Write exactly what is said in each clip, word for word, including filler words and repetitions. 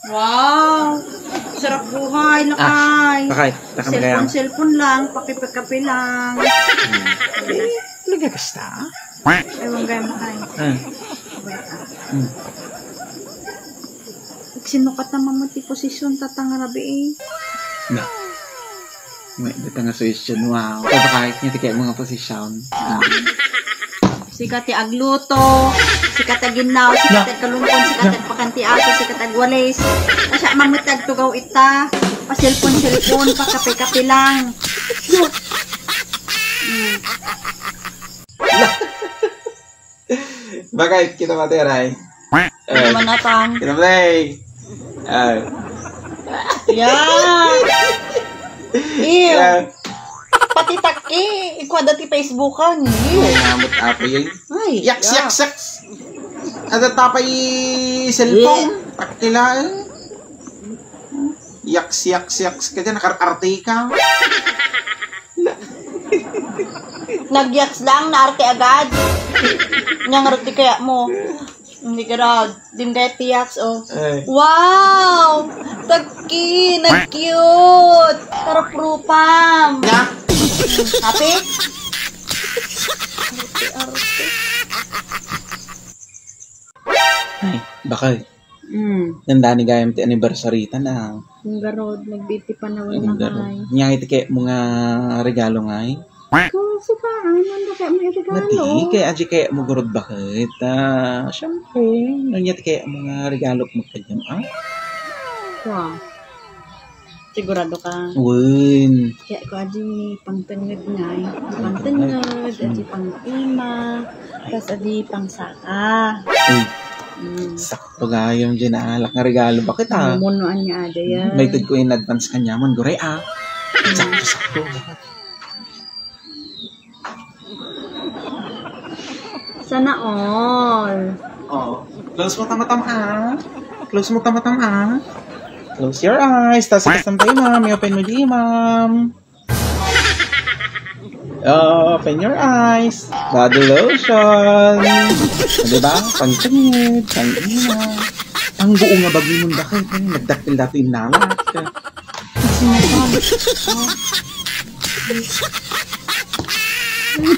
Wow! Sarap buhay, lakay. Ah, lakay, lakay, lakay. Cellphone, cellphone lang, pakipagkape lang. Hmm. Eh, talaga kasta? Ewan gayam, lakay. Ah. Hmm. Sino ka ta mamati posisyon, tatang rabi eh? Na. May dita nga suwestyon, wow. Pagkakait niya, ti kaya mga posisyon. Ah. Sika ti agluto, sika ti aginnaw, sika ti agkalungkon, sika ti agpakan ti aso, sika ti agwalis. Asya man met ti agtugaw ita. Pa-cellphone, cellphone, pa-kape-kape lang. Hmm. Bakit? Kita mati, aray. Ano man atang? Kita mati. Ah. Yeah. Ew. Yeah. Pati taki, ikuada ti Facebookan. Ew. Namut apo yun. Ay, yaks, yeah. Yaks, yaks. Ada tapay cellphone. Yeah. Takila, eh. Yaks, yaks, yaks ka dyan, nakar-arte ka. Nagyaks lang, naarte agad. Nang arte kaya mo. Hindi ka raw, din kaya ti yaks, oh. Eh. Wow! Tagki, nag-cute! Taraprupan! Nga? Happy? Arte, arte. Ay, bakal. Mm. Nandani gayam ti anniversary ta na. Ang garod, nagbiit ti panawen. Ang garod. Nya iti kayat mo nga regalo ngay? Kasi pa, ano, ano kaya mo regalo? Mati, kaya adi kayat mo garod bakit? Ah, syempre, no nya ti kayat mo nga regalo mo kanyam, ah? Wow. Sigurado ka? Wen. Kaya ko adi pangtenged ngay. Pangtenged, adi pang-ima, tas adi pangsaka. Uy. Mm. Sakto gayam dyan, alak nga regalo. Bakit, ah? Mumunuan nga ada yan. May ted ko in advance kanyaman, gure, ah. Sakto, sakto. Sana all. Oh, close mo tama-tama, ah. Close mo tama-tama, ah. Close your eyes. Tas ikasam tayo, ma'am. I-open mo di, ma'am. Open your eyes. Body lotion. O, diba? Pangtenged, pang-ima. Pangguo nga bagimon bakit? Nagdakkel dati innanak.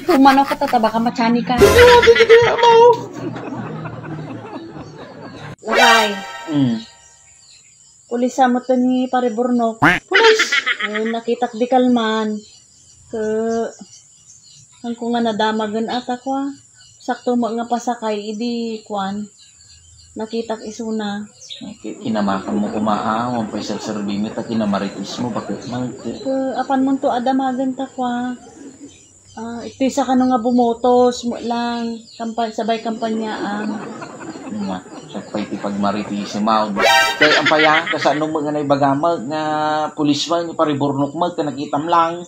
Pumanaw ka, tata, baka matsani ka. Lakay. Mm. Pulis sa mo to ni Pare Burnok. Pulis! Ay, nakitak di kalman. Ke, ang ko nga nadamagen ata kwa. Sakto mo nga pasakay, idi kwan. Nakitak isuna. Ki-, kinamakan mo kumaa, wan pay serserbi mo, ta kinamarites mo, bakit man? Ke, apan mo to adamagen ta kwa. Ah, iti sa kano nga bumotos mo lang, kampa-, sabay kampanyaan. Nga, siya pay ti pagmarites mo. Kay, ampaya, kasano mo nga naibaga mo, nga pulis mo, nga pariburnok mo, ta nakitam lang.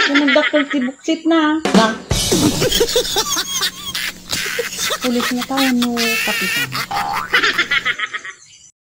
Kung nagdakkel ti buksit na. Na. Pulis nga tao, no, kapitan.